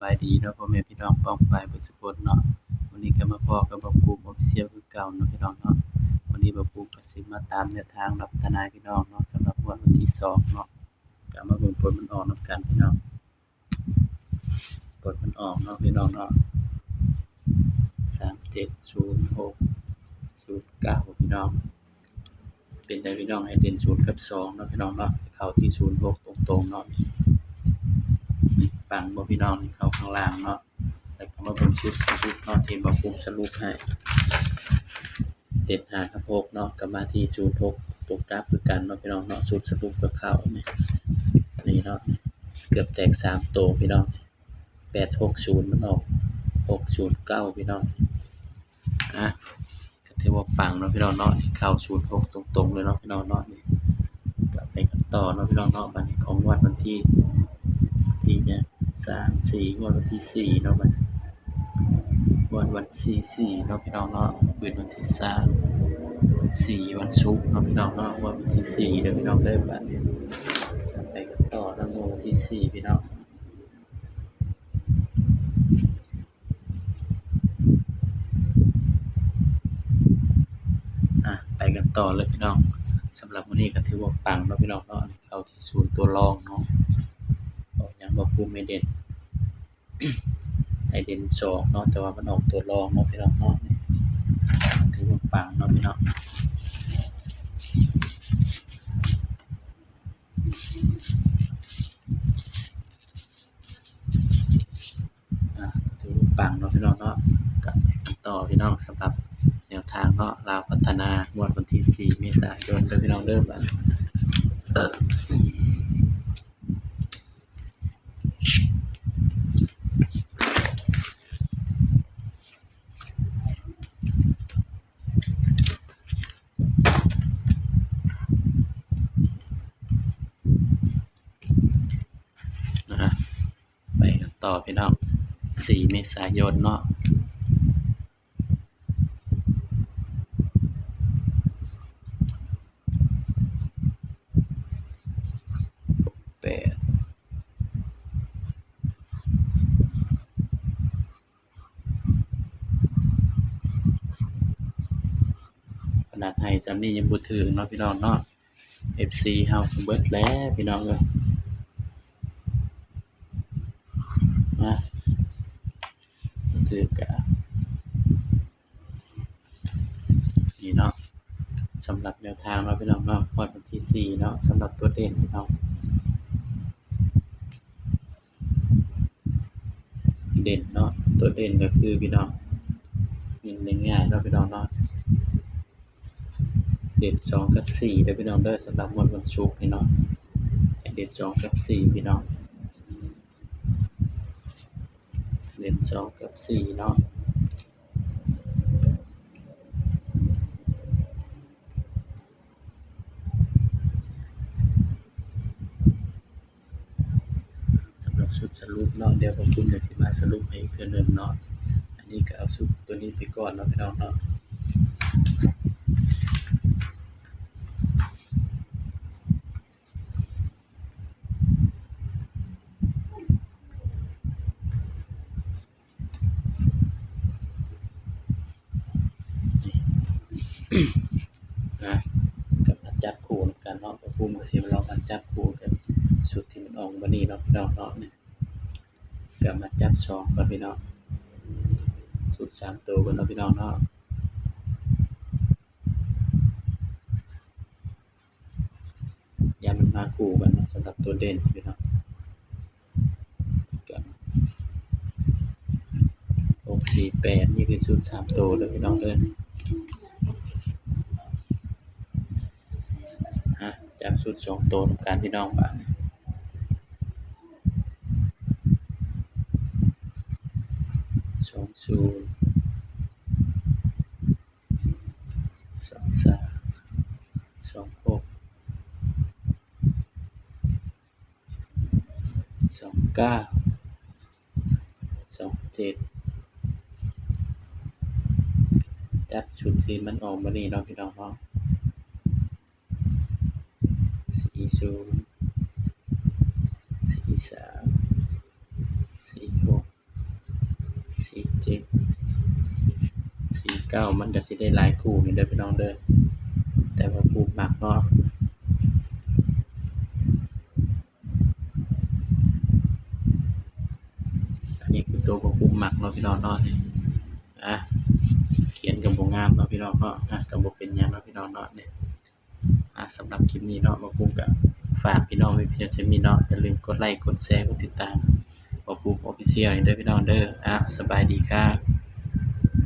ບາຍດີເນາະ ພໍ່ແມ່ພີ່ນ້ອງປ້ອງປາຍເບິດສູ່ຄົນເນາະ. ມື້ນີ້ກໍມາພໍ້ກັບບ່າວກຸ້ງ Official ຄືເກົ່າເນາະ ພີ່ນ້ອງເນາະ. ມື້ນີ້ບ່າວກຸ້ງກໍຊິມາຕາມແນວທາງລັດຖະນາ ພີ່ນ້ອງເນາະ ສຳລັບງວດວັນທີສອງເນາະ. ກໍມາເບິ່ງຜົນມັນອອກນຳກັນ ພີ່ນ້ອງ. ຜົນມັນອອກເນາະ ພີ່ນ້ອງເນາະ ສາມເຈັດສູນຫົກສູນເກົ້າ ພີ່ນ້ອງ. ເປັນໃດພີ່ນ້ອງ ໃຫ້ເດັ່ນສູນກັບສອງເນາະ ພີ່ນ້ອງເນາະ. ເຂົ້າທີ່ສູນຫົກຕົງໆເນາະ. ນີ້ ປັງບໍ່ພີ່ນ້ອງ? ນີ້ເຂົ້າຂ້າງລ່າງເນາະ. ແລ້ວກໍມາເບິ່ງຊຸດສະຫຼຸບເນາະ ທີ່ບ່າວກຸ້ງສະຫຼຸບໃຫ້ ເດັ່ນຫ້າກັບຫົກເນາະ ກໍມາທີ່ສູນຫົກຕົວກັບຄືກັນເນາະ ພີ່ນ້ອງເນາະ. ຊຸດສະຫຼຸບກໍເຂົ້າ ນີ້ ນີ້ເນາະ ເກືອບແຕກສາມໂຕ ພີ່ນ້ອງ. ແປດຫົກສູນ ມັນອອກຫົກສູນເກົ້າ ພີ່ນ້ອງ. ອາ ກໍຖືວ່າປັງເນາະ ພີ່ນ້ອງເນາະ. ເຂົ້າສູນຫົກຕົງໆເລີຍເນາະ ພີ່ນ້ອງເນາະ. ນີ້ ກໍໄປກັນຕໍ່ເນາະ ພີ່ນ້ອງເນາະ. ບັດນີ້ຂອງງວດວັນທີ ທີຫຍັງ ສາມ ສີ່ ງວດວັນທີສີ່ເນາະ ບັດນີ້ ງວດວັນທີສີ່ເນາະ ພີ່ນ້ອງເນາະ. ຄືນວັນທີສາມ ສີ່ ວັນສຸກເນາະ ພີ່ນ້ອງເນາະ. ງວດວັນທີສີ່ເດີ ພີ່ນ້ອງເດີ. ບັດນີ້ໄປກັນຕໍ່ເນາະ ງວດວັນທີສີ່ ພີ່ນ້ອງ. ອາ ໄປກັນຕໍ່ເລີຍ ພີ່ນ້ອງ. ສຳລັບມື້ນີ້ກໍຖືວ່າປັງເນາະ ພີ່ນ້ອງເນາະ. ເຂົ້າທີ່ສູນຕົວລອງເນາະ. ອອກຫຍັງ ບໍ່ ບໍ່ແມ່ນເດັ່ນ ໃຫ້ເດັ່ນສອງເນາະ ແຕ່ວ່າມັນອອກຕົວລອງເນາະ ພີ່ນ້ອງເນາະ. ຖືວ່າປັງເນາະ ພີ່ນ້ອງ. ອາ ຖືວ່າປັງເນາະ ພີ່ນ້ອງເນາະ. ກັນຕໍ່ ພີ່ນ້ອງ ສຳລັບແນວທາງເນາະ ລາວພັດທະນາ ງວດວັນທີສີ່ ເມສາຍົນເດີ ພີ່ນ້ອງເດີ. ບັດ ອາ ໄປກັນຕໍ່ ພີ່ນ້ອງ ສີ່ ເມສາຍົນເນາະ. ແປດ ຂະໜາດໃຫ້ສ່ຳນີ້ຍັງບໍ່ຖືກເນາະ ພີ່ນ້ອງເນາະ. ເອັຟຊີ ເຮົາເບິດແລ້ວ ພີ່ນ້ອງເອີຍ. ນະ ຖືກກະ ນີ້ເນາະ ສຳລັບແນວທາງເນາະ ພີ່ນ້ອງເນາະ. ງວດວັນທີສີ່ເນາະ ສຳລັບຕົວເດັ່ນ ພີ່ນ້ອງ ເດັ່ນເນາະ. ຕົວເດັ່ນກໍຄື ພີ່ນ້ອງ ງ່າຍໆເນາະ ພີ່ນ້ອງເນາະ. ເດັ່ນສອງກັບສີ່ເດີ ພີ່ນ້ອງເດີ. ສຳລັບງວດວັນສຸກນີ້ເນາະ ໃຫ້ເດັ່ນສອງກັບສີ່ ພີ່ນ້ອງ. ເດັ່ນສອງກັບສີ່ເນາະ. ສຳລັບຊຸດສະຫຼຸບເນາະ ດຽວບ່າວກຸ້ງກໍຊິມາສະຫຼຸບໃຫ້ອີກເທື່ອໜຶ່ງເນາະ. ອັນນີ້ກໍເອົາຊຸດຕົວນີ້ໄປກ່ອນເນາະ ພີ່ນ້ອງເນາະ. ນະ ກໍມາຈັບຄູ່ນຳກັນເນາະ. ບ່າວກຸ້ງກໍຊິມາລອງມາຈັບຄູ່ກັບຊຸດທີ່ມັນອອກມື້ນີ້ເນາະ ພີ່ນ້ອງເນາະ. ນີ້ ກໍມາຈັບສອງກ່ອນ ພີ່ນ້ອງ ຊຸດສາມໂຕກ່ອນເນາະ ພີ່ນ້ອງເນາະ. ຢ້ານມັນມາຄູ່ກັນເນາະ ສຳລັບຕົວເດັ່ນ ພີ່ນ້ອງ. ກໍ ຫົກສີ່ແປດ ນີ້ຄືຊຸດສາມໂຕເດີ ພີ່ນ້ອງເດີ. ອາ ຈັບຊຸດສອງໂຕນຳກັນ ພີ່ນ້ອງ. ບາດນີ້ ສອງສູນ ສອງສາມ ສອງຫົກ ສອງເກົ້າ ສອງເຈັດ. ຈັບຊຸດທີ່ມັນອອກມື້ນີ້ເນາະ ພີ່ນ້ອງເນາະ. ສີ່ສູນ ສີ່ສາມ ສີ່ຫົກ ເຈັດເຈັດ ສີ່ເກົ້າ ມັນກໍຊິໄດ້ຫຼາຍຄູ່ນີ້ເດີພີ່ນ້ອງເດີ ແຕ່ວ່າບໍ່ມັກເນາະ. ອັນນີ້ຄືໂຕບໍ່ມັກເນາະພີ່ນ້ອງເນາະ ນີ້ ອ່າ ຂຽນກໍບໍ່ງາມເນາະພີ່ນ້ອງເນາະ ອ່າ ກໍບໍ່ເປັນຫຍັງເນາະພີ່ນ້ອງເນາະ ນີ້ ອ່າ ສຳລັບຄລິບນີ້ເນາະ ໝໍປຸ້ມກໍຝາກພີ່ນ້ອງໄວ້ພຽງສ່ຳນີ້ເນາະ ຢ່າລືມກົດໄລ້ ກົດແຊ ກົດຕິດຕາມໝໍປຸ້ມ Official ນີ້ເດີພີ່ນ້ອງເດີ ອ່າ ສະບາຍດີຄັບ.